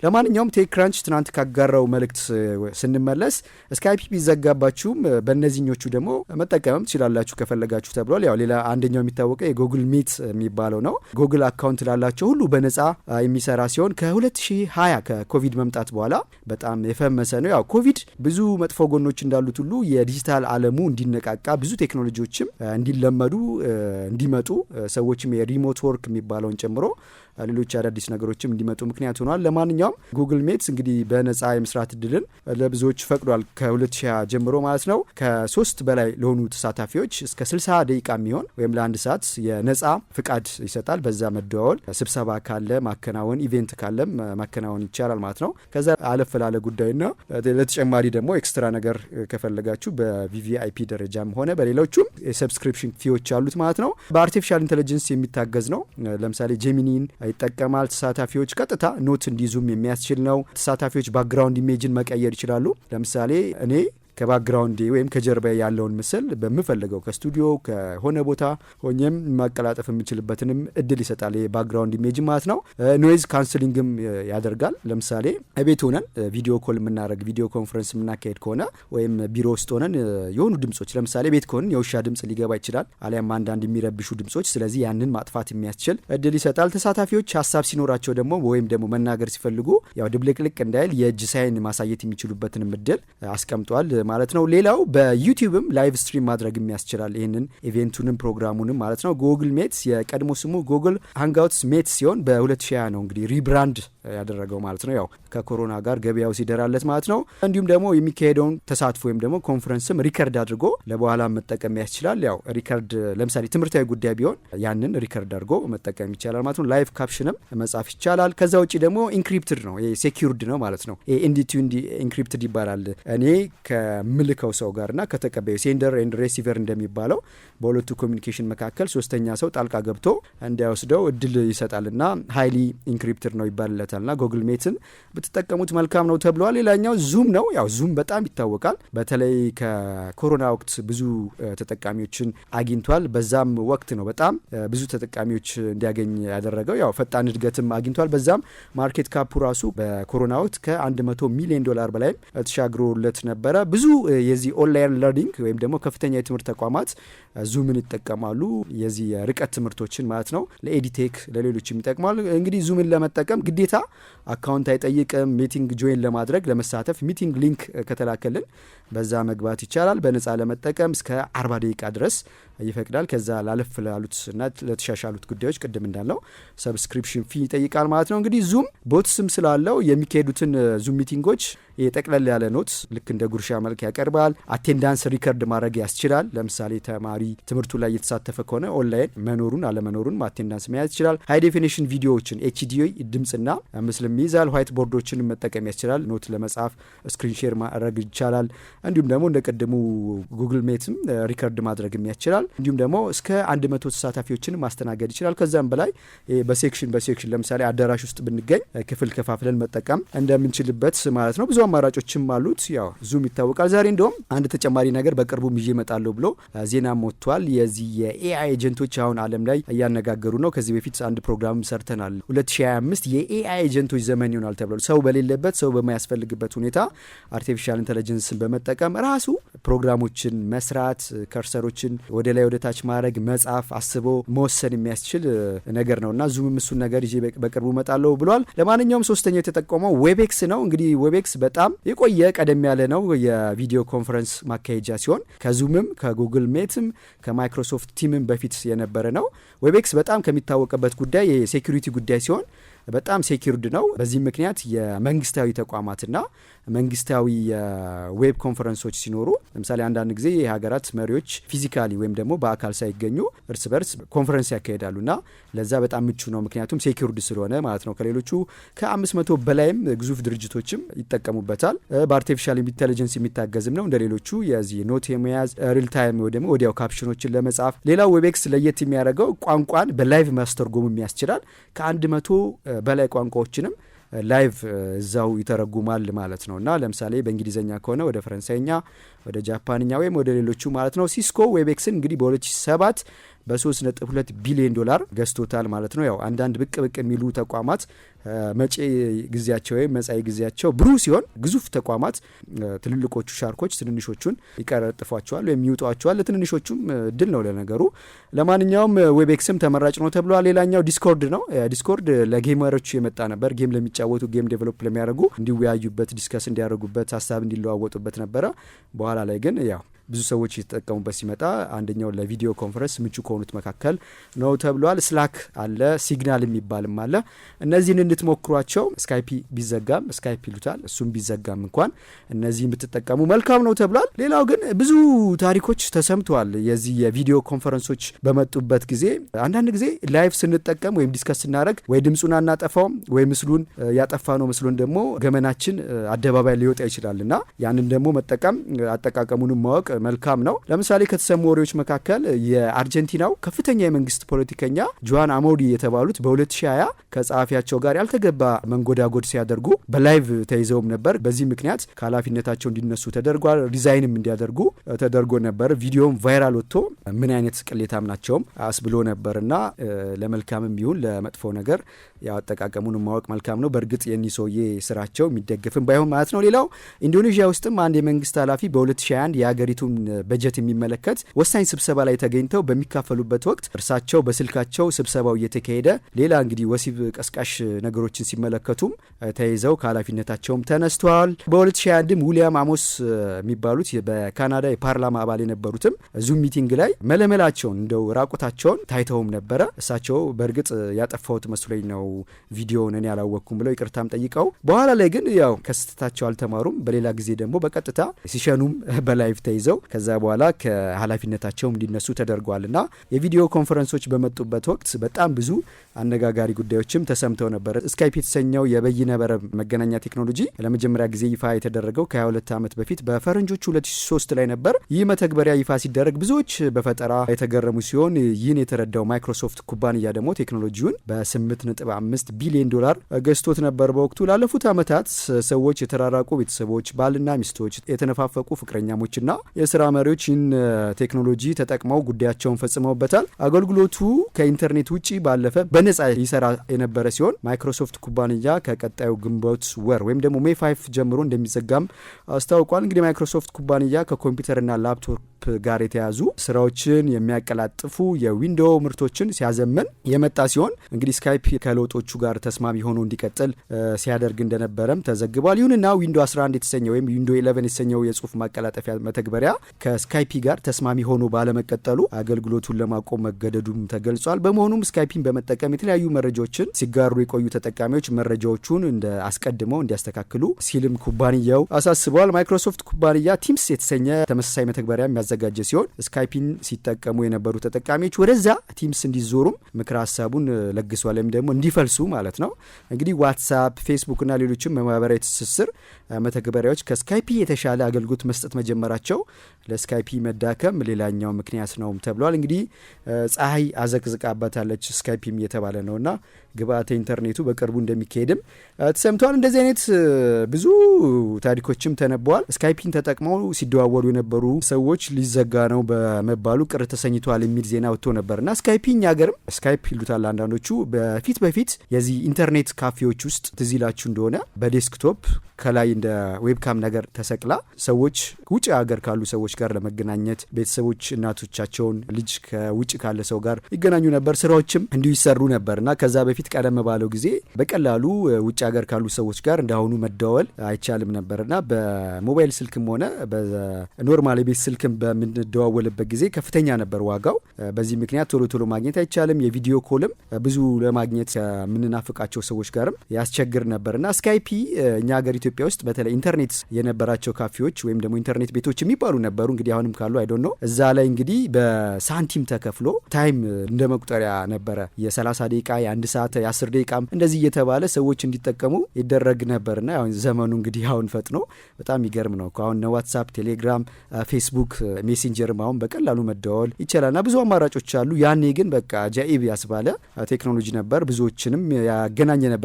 ለማንኛውም TechCrunch ትናንት ካጋራው መልእክት ስንመለስ Skype ቢዘጋባችሁም በእነዚህኞቹ ደግሞ መጠቀምም ትችላላችሁ ከፈለጋችሁ ተብሏል። ያው ሌላ አንደኛው የሚታወቀው የ Google Meet የሚባለው ነው። Google account ላላቸው ሁሉ በነፃ የሚሰራ ሲሆን ከ2020 ከኮቪድ መምጣት በኋላ በጣም የፈመሰ ነው። ያው ኮቪድ ብዙ መጥፎ ጎኖች እንዳሉት ሁሉ የዲጂታል ዓለሙ እንዲነቃቃ፣ ብዙ ቴክኖሎጂዎችም እንዲለመዱ፣ እንዲመጡ፣ ሰዎችም የ remote work የሚባለውን ጨምሮ ሌሎች አዳዲስ ነገሮችም እንዲመጡ ምክንያት ሆኗል። ለማንኛውም Google Meet እንግዲህ በነፃ የመስራት እድልን ለብዙዎች ፈቅዷል። ከ2020 ጀምሮ ማለት ነው። ከ3 በላይ ለሆኑ ተሳታፊዎች እስከ 60 ደቂቃ የሚሆን ወይም ለአንድ ሰዓት የነፃ ፍቃድ ይሰጣል። በዛ መደዋወል፣ ስብሰባ ካለ ማከናወን፣ event ካለም ማከናወን ይቻላል ማለት ነው። ከዛ አለፍ ላለ ጉዳይና ለተጨማሪ ደግሞ extra ነገር ከፈለጋችሁ በ VVIP ደረጃም ሆነ በሌሎቹም የ subscription fee ዎች አሉት ማለት ነው። በ artificial intelligence የሚታገዝ ነው። ለምሳሌ Gemini ን ይጠቀማል። ተሳታፊዎች ቀጥታ note እንዲይዙም የሚያስችል ነው። ተሳታፊዎች background image ን መቀየር ይችላሉ። ለምሳሌ እኔ ከ background ወይም ከጀርባ ያለውን ምስል በምፈልገው ከስቱዲዮ ከሆነ ቦታ ሆኜም ማቀላጠፍ የምችልበትንም እድል ይሰጣል። የ background image ማለት ነው። Noise cancelling ም ያደርጋል። ለምሳሌ ቤት ሆነን video call የምናደርግ፣ video conference የምናካሄድ ከሆነ ወይም ቢሮ ውስጥ ሆነን የሆኑ ድምጾች፣ ለምሳሌ ቤት ከሆንን የውሻ ድምጽ ሊገባ ይችላል፣ አሊያም አንዳንድ የሚረብሹ ድምጾች። ስለዚህ ያንን ማጥፋት የሚያስችል እድል ይሰጣል። ተሳታፊዎች ሀሳብ ሲኖራቸው ደግሞ ወይም ደግሞ መናገር ሲፈልጉ ያው ድብልቅልቅ እንዳይል የእጅ sign ማሳየት የሚችሉበትንም እድል አስቀምጧል ማለት ነው። ሌላው በ YouTube ም live stream ማድረግ የሚያስችላል ይህንን event ኡንም ፕሮግራሙንም ማለት ነው። Google Meet የቀድሞ ስሙ Google Hangouts Meet ሲሆን በ2020 ነው እንግዲህ rebrand ያደረገው ማለት ነው። ያው ከኮሮና ጋር ገበያው ሲደራለት ማለት ነው። እንዲሁም ደግሞ የሚካሄደውን ተሳትፎ ወይም ደግሞ conference ም record አድርጎ ለበኋላ መጠቀም ያስችላል። ያው record ለምሳሌ ትምህርታዊ ጉዳይ ቢሆን ያንን record አድርጎ መጠቀም ይቻላል ማለት ነው። Live caption ም መጻፍ ይቻላል። ከዛ ውጭ ደግሞ encrypted ነው፣ secured ነው ማለት ነው። End to end encrypted ይባላል። እኔ ከምልከው ሰው ጋርና ከተቀባዩ sender and receiver እንደሚባለው በሁለቱ communication መካከል ሶስተኛ ሰው ጣልቃ ገብቶ እንዳይወስደው እድል ይሰጣልና highly encrypted ነው ይባልለታልና Google Meet ን ብትጠቀሙት መልካም ነው ተብሏል። ሌላኛው Zoom ነው። ያው Zoom በጣም ይታወቃል። በተለይ ከኮሮና ወቅት ብዙ ተጠቃሚዎችን አግኝቷል። በዛም ወቅት ነው በጣም ብዙ ተጠቃሚዎች እንዲያገኝ ያደረገው። ያው ፈጣን እድገትም አግኝቷል። በዛም market cap ኡ ራሱ በኮሮና ወቅት ከ100 ሚሊዮን ዶላር በላይም ተሻግሮለት ነበረ። ብዙ የዚህ online learning ወይም ደግሞ ከፍተኛ የትምህርት ተቋማት Zoom ን ይጠቀማሉ። የዚህ የርቀት ትምህርቶችን ማለት ነው። ለ edtech ለሌሎችም ይጠቅማል። እንግዲህ Zoom ን ለመጠቀም ግዴታ account አይጠይቅም። Meeting join ለማድረግ፣ ለመሳተፍ meeting link ከተላከልን በዛ መግባት ይቻላል። በነፃ ለመጠቀም እስከ 40 ደቂቃ ድረስ ይፈቅዳል። ከዛ ላለፍ ላሉት እና ለተሻሻሉት ጉዳዮች ቅድም እንዳልነው subscription fee ይጠይቃል ማለት ነው። እንግዲህ Zoom bots ም ስላለው የሚካሄዱትን Zoom meeting ኦች የጠቅለል ያለ note ልክ እንደ ጉርሻ መልክ ያቀርባል። Attendance record ማድረግ ያስችላል። ለምሳሌ ተማሪ ትምህርቱ ላይ እየተሳተፈ ከሆነ ኦንላይን መኖሩን አለመኖሩን attendance መያዝ ይችላል። High definition ቪዲዮዎችን HD ድምጽና ምስልም ይይዛል። White board ኦችን መጠቀም ያስችላል። Note ለመጻፍ screen share ማድረግ ይቻላል። እንዲሁም ደግሞ እንደ ቅድሙ Google Meet ም record ማድረግ ያስችላል። እንዲሁም ደግሞ እስከ 100 ተሳታፊዎችን ማስተናገድ ይችላል። ከዛም በላይ በ section በ section ለምሳሌ አዳራሽ ውስጥ ብንገኝ ክፍል ከፋፍለን መጠቀም እንደምንችልበት ማለት ነው። ብዙ አማራጮችም አሉት። ያው Zoom ይታወቃል። ዛሬ እንደውም አንድ ተጨማሪ ነገር በቅርቡ ይዤ እመጣለሁ ብሎ ዜናም ወጥቷል። የዚህ የ AI agent ኦች አሁን ዓለም ላይ እያነጋገሩ ነው። ከዚህ በፊት አንድ ፕሮግራም ሰርተናል። 2025 የ AI agent ኦች ዘመን ይሆናል ተብሏል። ሰው በሌለበት፣ ሰው በማያስፈልግበት ሁኔታ artificial intelligence ን በመጠቀም ራሱ ፕሮግራሞችን መስራት፣ cursor ኦችን ወደ ላይ ወደ ታች ማድረግ፣ መጻፍ፣ አስቦ መወሰን የሚያስችል ነገር ነው እና Zoom ም እሱን ነገር ይዤ በቅርቡ እመጣለሁ ብሏል። ለማንኛውም ሶስተኛው የተጠቆመው Webex ነው። እንግዲህ Webex በጣም የቆየ ቀደም ያለ ነው የ video conference ማካሄጃ ሲሆን ከዙምም ከጉግል ሜትም ከማይክሮሶፍት ቲምም በፊት የነበረ ነው። Webex በጣም ከሚታወቅበት ጉዳይ የ security ጉዳይ ሲሆን በጣም secured ነው። በዚህ ምክንያት የመንግስታዊ ተቋማትና መንግስታዊ የ web conference ኦች ሲኖሩ ለምሳሌ አንዳንድ ጊዜ የሀገራት መሪዎች physically ወይም ደግሞ በአካል ሳይገኙ እርስ በርስ ኮንፈረንስ ያካሄዳሉና ለዛ በጣም ምቹ ነው። ምክንያቱም secured ስለሆነ ማለት ነው። ከሌሎቹ ከ500 በላይም ግዙፍ ድርጅቶችም ይጠቀሙበታል። በ artificial intelligence የሚታገዝም ነው። እንደ ሌሎቹ የዚህ note የመያዝ፣ real time ወይ ደግሞ ወዲያው caption ኦችን ለመጻፍ። ሌላው Webex ለየት የሚያደርገው ቋንቋን በ live ማስተርጎምም ያስችላል። ከ100 በላይ ቋንቋዎችንም live እዛው ይተረጉማል ማለት ነው እና ለምሳሌ በእንግሊዝኛ ከሆነ ወደ ፈረንሳይኛ፣ ወደ ጃፓንኛ ወይም ወደ ሌሎቹ ማለት ነው። Cisco Webex ን እንግዲህ በ2007 በ3.2 ቢሊዮን ዶላር ገዝቶታል ማለት ነው። ያው አንዳንድ ብቅ ብቅ የሚሉ ተቋማት መጪ ጊዜያቸው ወይም መጻኢ ጊዜያቸው ብሩህ ሲሆን ግዙፍ ተቋማት ትልልቆቹ ሻርኮች ትንንሾቹን ይቀረጥፏቸዋል ወይም ይውጧቸዋል። ለትንንሾቹም እድል ነው ለነገሩ። ለማንኛውም Webex ም ተመራጭ ነው ተብሏል። ሌላኛው Discord ነው። Discord ለ gamer ኦች የመጣ ነበር። Game ለሚጫወቱ፣ game develop ለሚያደርጉ እንዲወያዩበት፣ discuss እንዲያደርጉበት፣ ሀሳብ እንዲለዋወጡበት ነበረ። በኋላ ላይ ግን ያው ብዙ ሰዎች እየተጠቀሙበት ሲመጣ አንደኛው ለ video conference ምቹ ከሆኑት መካከል ነው ተብሏል። Slack አለ፣ Signal የሚባልም አለ። እነዚህን እንድትሞክሯቸው፣ Skype ቢዘጋም፣ Skype ይሉታል፣ እሱም ቢዘጋም እንኳን እነዚህን ብትጠቀሙ መልካም ነው ተብሏል። ሌላው ግን ብዙ ታሪኮች ተሰምተዋል። የዚህ የ video conference ኦች በመጡበት ጊዜ አንዳንድ ጊዜ live ስንጠቀም ወይም discuss ስናደርግ ወይ ድምፁን አናጠፋውም ወይ ምስሉን ያጠፋ ነው ምስሉን ደግሞ ገመናችን አደባባይ ሊወጣ ይችላል እና ያንን ደግሞ መጠቀም አጠቃቀሙንም ማወቅ መልካም ነው። ለምሳሌ ከተሰሙ ወሬዎች መካከል የአርጀንቲናው ከፍተኛ የመንግስት ፖለቲከኛ ጁዋን አሞዲ የተባሉት በ2020 ከጸሐፊያቸው ጋር ያልተገባ መንጎዳጎድ ሲያደርጉ በ live ተይዘውም ነበር። በዚህ ምክንያት ከኃላፊነታቸው እንዲነሱ ተደርጓል። Resign ም እንዲያደርጉ ተደርጎ ነበር። ቪዲዮም viral ወጥቶ ምን አይነት ቅሌታም ናቸውም አስብሎ ነበር እና ለመልካምም ይሁን ለመጥፎ ነገር ያው አጠቃቀሙን ማወቅ መልካም ነው። በእርግጥ የኒህ ሰውዬ ስራቸው የሚደገፍም ባይሆን ማለት ነው። ሌላው ኢንዶኔዥያ ውስጥም አንድ የመንግስት ኃላፊ በ2021 የሀገሪቱን በጀት የሚመለከት ወሳኝ ስብሰባ ላይ ተገኝተው በሚካፈሉበት ወቅት እርሳቸው በስልካቸው ስብሰባው እየተካሄደ ሌላ እንግዲህ ወሲብ ቀስቃሽ ነገሮችን ሲመለከቱም ተይዘው ከኃላፊነታቸውም ተነስተዋል። በ2021ም ዊሊያም አሞስ የሚባሉት በካናዳ የፓርላማ አባል የነበሩትም Zoom meeting ላይ መለመላቸውን እንደው ራቁታቸውን ታይተውም ነበረ። እሳቸው በእርግጥ ያጠፋሁት መስሎኝ ነው፣ ቪዲዮውን እኔ አላወቅኩም ብለው ይቅርታም ጠይቀው በኋላ ላይ ግን ያው ከስህተታቸው አልተማሩም። በሌላ ጊዜ ደግሞ በቀጥታ ሲሸኑም በ live ተይዘው ከዛ በኋላ ከኃላፊነታቸውም እንዲነሱ ተደርጓል እና የ video conference ኦች በመጡበት ወቅት በጣም ብዙ አነጋጋሪ ጉዳዮችም ተሰምተው ነበር። Skype የተሰኘው የበይነ መረብ መገናኛ ቴክኖሎጂ ለመጀመሪያ ጊዜ ይፋ የተደረገው ከ22 ዓመት በፊት በፈረንጆቹ 2003 ላይ ነበር። ይህ መተግበሪያ ይፋ ሲደረግ ብዙዎች በፈጠራ የተገረሙ ሲሆን ይህን የተረዳው ማይክሮሶፍት ኩባንያ ደግሞ ቴክኖሎጂውን በ8.5 ቢሊዮን ዶላር ገዝቶት ነበር። በወቅቱ ላለፉት ዓመታት ሰዎች፣ የተራራቁ ቤተሰቦች፣ ባልና ሚስቶች፣ የተነፋፈቁ ፍቅረኛሞችና የስራ መሪዎች ይህን ቴክኖሎጂ ተጠቅመው ጉዳያቸውን ፈጽመውበታል። አገልግሎቱ ከኢንተርኔት ውጪ ባለፈ በነጻ ይሰራ የነበረ ሲሆን ማይክሮሶፍት ኩባንያ ከቀጣዩ ግንቦት ወር ወይም ደግሞ May 5 ጀምሮ እንደሚዘጋም አስታውቋል። እንግዲህ ማይክሮሶፍት ኩባንያ ከኮምፒውተርና ላፕቶፕ ጋር የተያዙ ስራዎችን የሚያቀላጥፉ የ Window ምርቶችን ሲያዘምን የመጣ ሲሆን እንግዲህ Skype ከለውጦቹ ጋር ተስማሚ ሆኖ እንዲቀጥል ሲያደርግ እንደነበረም ተዘግቧል። ይሁንና Window 11 የተሰኘው ወይም Window 11 የተሰኘው የጽሁፍ ማቀላጠፊያ መተግበሪያ ከ Skype ጋር ተስማሚ ሆኖ ባለመቀጠሉ አገልግሎቱን ለማቆም መገደዱም ተገልጿል። በመሆኑም Skype ን በመጠቀም የተለያዩ መረጃዎችን ሲጋሩ የቆዩ ተጠቃሚዎች መረጃዎቹን እንደ አስቀድመው እንዲያስተካክሉ ሲልም ኩባንያው አሳስበዋል። ማይክሮሶፍት ኩባንያ Teams የተሰኘ ተመሳሳይ መተግበሪያ የሚያዘጋጀ ሲሆን Skype ን ሲጠቀሙ የነበሩ ተጠቃሚዎች ወደዛ Teams እንዲዞሩም ምክረ ሀሳቡን ለግሷል። ወይም ደግሞ እንዲፈልሱ ማለት ነው። እንግዲህ WhatsApp፣ Facebook እና ሌሎችም የማህበራዊ ትስስር መተግበሪያዎች ከ Skype የተሻለ አገልግሎት መስጠት መጀመራቸው ለ Skype መዳከም ሌላኛው ምክንያት ነው ተብሏል። እንግዲህ ፀሐይ አዘቅዝቃባታለች Skype ም እየተባለ ነውና ግብአተ ኢንተርኔቱ በቅርቡ እንደሚካሄድም ተሰምተዋል። እንደዚህ አይነት ብዙ ታሪኮችም ተነበዋል። Skype ን ተጠቅመው ሲደዋወሉ የነበሩ ሰዎች ሊዘጋ ነው በመባሉ ቅር ተሰኝተዋል የሚል ዜና ወጥቶ ነበር እና Skype እኛ ሀገርም Skype ይሉታል አንዳንዶቹ። በፊት በፊት የዚህ ኢንተርኔት ካፌዎች ውስጥ ትዝ ይላችሁ እንደሆነ በ desktop ከላይ እንደ webcam ነገር ተሰቅላ ሰዎች ውጭ ሀገር ካሉ ሰዎች ጋር ለመገናኘት፣ ቤተሰቦች እናቶቻቸውን ልጅ ከውጭ ካለ ሰው ጋር ይገናኙ ነበር። ስራዎችም እንዲሁ ይሰሩ ነበር እና ከዛ በፊት ቀደም ባለው ጊዜ በቀላሉ ውጭ ሀገር ካሉ ሰዎች ጋር እንዳሁኑ መደወል አይቻልም ነበር እና በሞባይል ስልክም ሆነ በ normal የቤት ስልክም በምንደዋወልበት ጊዜ ከፍተኛ ነበር ዋጋው። በዚህ ምክንያት ቶሎ ቶሎ ማግኘት አይቻልም። የ video call ም ብዙ ለማግኘት ከምንናፍቃቸው ሰዎች ጋርም ያስቸግር ነበር እና Skype እኛ ሀገር ኢትዮጵያ ውስጥ በተለይ ኢንተርኔት የነበራቸው ካፌዎች ወይም ደግሞ ኢንተርኔት ቤቶች የሚባሉ ነበሩ። እንግዲህ አሁንም ካሉ I don't know። እዛ ላይ እንግዲህ በሳንቲም ተከፍሎ time እንደ መቁጠሪያ ነበረ። የ30 ደቂቃ፣ የ1 ሰዓት፣ የ10 ደቂቃም እንደዚህ እየተባለ ሰዎች እንዲጠቀሙ ይደረግ ነበርና አሁን ዘመኑ እንግዲህ አሁን ፈጥኖ በጣም የሚገርም ነው። አሁን WhatsApp፣ Telegram፣ Facebook Messenger ም አሁን በቀላሉ መደዋወል ይቻላልና ብዙ አማራጮች አሉ። ያኔ ግን በቃ አጃኢብ ያስባለ ቴክኖሎጂ ነበር። ብዙዎችንም ያገናኘ ነበር።